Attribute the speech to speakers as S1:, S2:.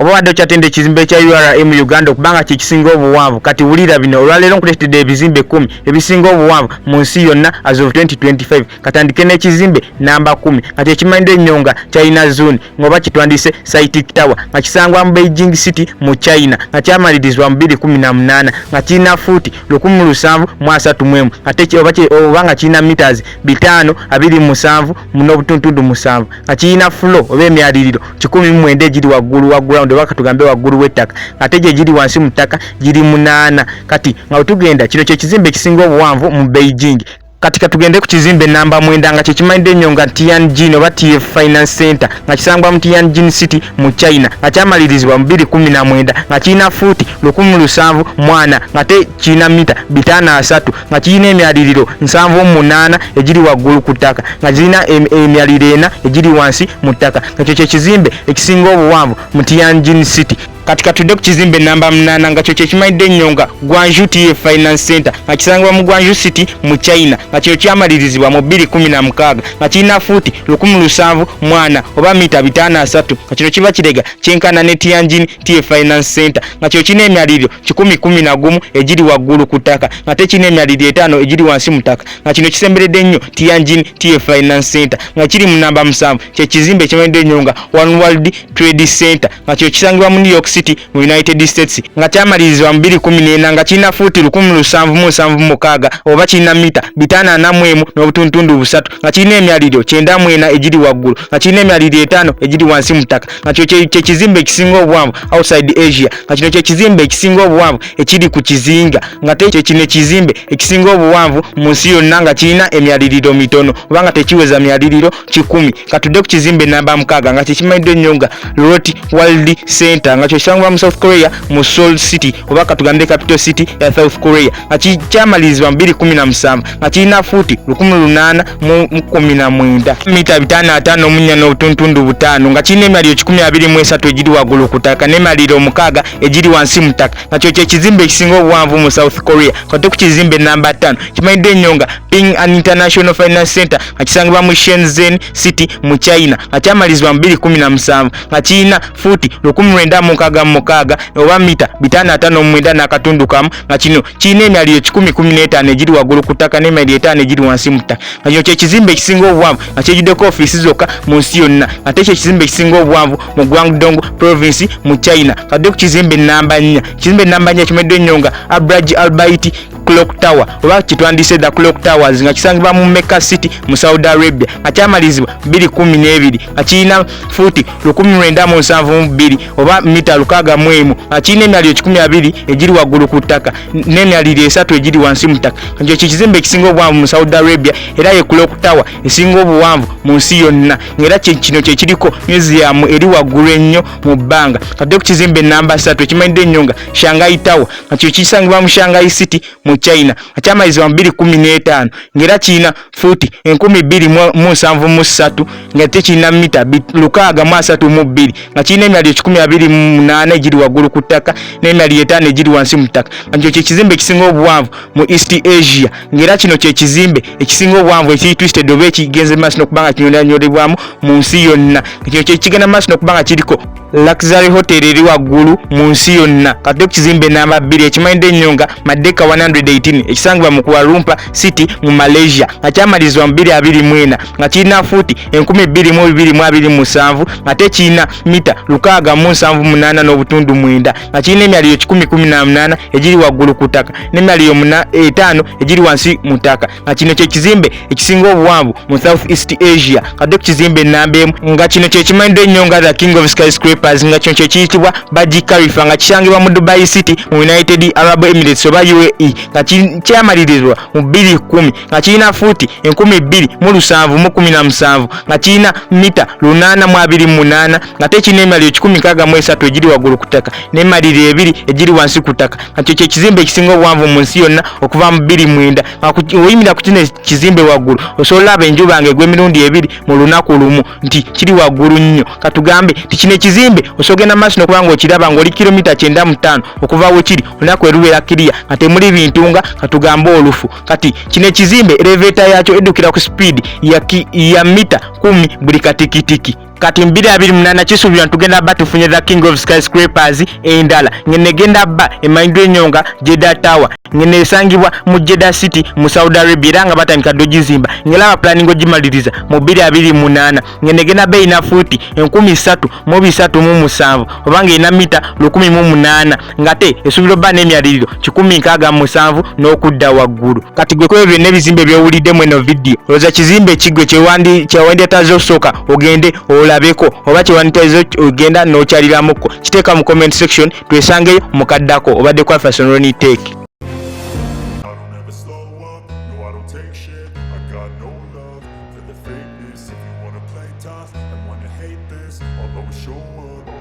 S1: Oba obadde okyatenda ekizimbe kya URA mu Uganda okuba nga kye kisinga obuwanvu, kati wulira bino. Olwaleero nkuleetedde ebizimbe 10 ebisinga obuwanvu mu nsi yonna as of 2025. Katandike n'ekizimbe namba 10, nga kyekimanyiddwa ennyo nga China Zone, ng'oba kitwandise CITIC Tower, nga kisangwa mu Beijing City mu China, nga kyamalirizibwa mu 2018, nga kirina fuuti 1731, ate oba nga kirina meters 527 n'obutuntundu 7, nga kirina floor oba emyaliriro 109 egiri waggulu wa ground, oba katugambe waggulu w'ettaka, ate gye giri wansi mu ttaka giri 8. Kati nga wetugenda, kino kye kizimbe ekisinga obuwanvu mu Beijing. Kati katugende ku kizimbe namba 9, nga kyekimanyidde ennyo nga Tianjin oba TF Finance Center, nga kisangwa mu Tianjin City mu China, nga kyamalirizibwa mu 2019, nga kirina fuuti 1740, nga te kirina mita 530, nga kirina emyaliriro 78 egiri waggulu ku ttaka, nga kirina emyaliriro 4 egiri wansi mu ttaka, nga kyo kyekizimbe ekisinga obuwanvu mu Tianjin City. Kati katudde ku kizimbe namba 8, nga kyo kyekimanyidde ennyo nga Guangzhou TF Finance Center, nga kisangibwa mu Guangzhou City mu China, nga kino kyamalirizibwa mu 2016, nga kirina fuuti 1740 oba mita 530, nga kino kiba kirega kyenkana ne Tianjin TF Finance Center, nga kino kirina emyaliriro 111 egiri waggulu ku ttaka, nga tekirina emyaliriro 5 egiri wansi mu ttaka, nga kino kisemberedde nnyo Tianjin TF Finance Center. Nga kiri mu namba 7, kye kizimbe ekimanyiddwa ennyo nga One World Trade Center, nga kino kisangibwa mu New York City mu United States, nga kyamalirizibwa mu 2014, nga kirina fuuti 1776 oba kirina mita 541 n'obutuntundu 3, nga kirina emyaliriro 94 egiri waggulu, nga kirina emyaliriro 5 egiri wansi mu ttaka, nga kino kye kizimbe ekisinga obuwanvu outside Asia, nga kino kye kizimbe ekisinga obuwanvu ekiri ku kizinga, nga te kye kino ekizimbe ekisinga obuwanvu mu nsi yonna nga kirina emyaliriro mitono oba nga tekiweza myaliriro 100. Katudde ku kizimbe namba 6, nga kyekimanyiddwa ennyo nga Lotte World Center, nga kyo kisangibwa mu South Korea mu Seoul City, oba katugambe capital city ya South Korea, nga kyamalirizibwa mu 2017, nga kirina fuuti 1819, mita 554 n'obutuntundu 5, nga kirina emyaliriro 123 egiri waggulu ku ttaka n'emyaliriro 6 egiri wansi mu ttaka, nga kyo kyekizimbe ekisinga obuwanvu mu South Korea. Kate ku kizimbe namba 5, kimanyiddwa ennyo nga Ping An International Finance Center, nga kisangibwa mu Shenzhen City mu China, nga kyamalizibwa mu 2017, nga kirina fuuti 1966 oba mita 559 n'akatundu 1, nga kino kirina emyaliriro 115 egiri waggulu ku ttaka n'emyaliriro 5 egiri wansi mu ttaka, nga kino kyekizimbe ekisinga obuwanvu nga kyejjuddeko ofiisi zokka mu nsi yonna, ate kyo ekizimbe ekisinga obuwanvu mu Guangdong Province mu China. Kadde ku kizimbe namba 4. Kizimbe namba 4 kimanyiddwa ennyo nga Abraj Al Bait Clock Tower, oba kitwandise the Clock Towers, nga kisangibwa mu Mecca City mu Saudi Arabia, nga kyamalizibwa 2012, nga kirina fuuti 1972 oba mita 61, nga kirina emyaliriro 120 egiri waggulu ku ttaka n'emyaliriro 3 egiri wansi mu ttaka, nga kyo kyekizimbe ekisinga obuwanvu mu Saudi Arabia, era ye Clock Tower esinga obuwanvu mu nsi yonna, ng'era kino kyekiriko museum eri waggulu ennyo mu bbanga. Kadde ku kizimbe namba 3, ekimanyiddwa ennyo nga Shanghai Tower, nga kino kisangibwa mu Shanghai City mu China, nga kyamalizibwa mu 2015, ng'era kirina fuuti 2073, nga te kirina mita 632, nga kirina emyaliro 128 egiri waggulu ku ttaka n'emyaliro 5 egiri wansi mu ttaka, nga kino kyekizimbe ekisinga obuwanvu mu East Asia, ng'era kino kyekizimbe ekisinga obuwanvu ekiri twisted oba ekigenze maaso n'okuba nga kinyonyolebwamu mu nsi yonna, nga kino kyekigenda maaso n'okuba nga kiriko luxury hotel eri waggulu mu nsi yonna. Katudde ku kizimbe namba 2, ekimanyidde ennyo nga Merdeka 118, ekisangibwa mu Kuala Lumpur City mu Malaysia, nga kyamalizibwa mu 2024, nga kirina fuuti 2227, nga te kirina mita 678 n'obutundu 9, nga kirina emyaliriro 118 egiri waggulu ku ttaka n'emyaliriro 5 egiri wansi mu ttaka, nga kino kyekizimbe ekisinga obuwanvu mu South East Asia. Kadde ku kizimbe namba 1, nga kino kyekimanyiddwa ennyo nga the King of Skyscrapers, nga kino kyekiyitibwa Burj Khalifa, nga kisangibwa mu Dubai City mu United Arab Emirates oba UAE, nga kyamalirizibwa mu 2010, nga kirina fuuti 2717, nga kirina mita 828, nga tekirina emyaliriro 163 egiri waggulu ku ttaka n'emyaliriro 2 egiri wansi ku ttaka, nga kyo kyekizimbe ekisinga obuwanvu mu nsi yonna okuva mu 2009. Oyimirira ku kino ekizimbe waggulu, osobola olaba enjuba ng'egwa emirundi ebiri mu lunaku lumu, nti kiri waggulu nnyo. Katugambe nti kino ekizimbe osogenda maaso n'okuba ng'okiraba ng'oli kilomita 95 okuva we kiri, olunaku erubeera kiriya nga temuli bintu nga katugambe olufu. Kati kino ekizimbe elevator yakyo eddukira ku sipiidi ya mita 10 buli katikitiki. Kati mu 2028 kisuubirwa nti tugenda bba tufunye the king of skyscrapers endala, ng'eno egenda bba emanyiddwa ennyo nga Jeddah Tower, ng'eno esangibwa mu Jeddah City mu Saudi Arabia, era nga batandika dda ogizimba, ng'era bapulaninga ogimaliriza mu 2028, ng'eno egenda bba erina fuuti 3337 oba ng'erina mita 1008, ngate esuubira obba n'emyaliriro 167 n'okudda waggulu. Kati gwe kwebyo byonna ebizimbe by'owuliddemu eno vidiyo, olowooza kizimbe ki gwe kyewandiyetaze osooka ogende olabeko oba kyewandiyetaze ogenda n'okyaliramuko? Kiteeka mu comment section, twesangeyo mukaddako. Obadde kwa Fason Ronnie Tech.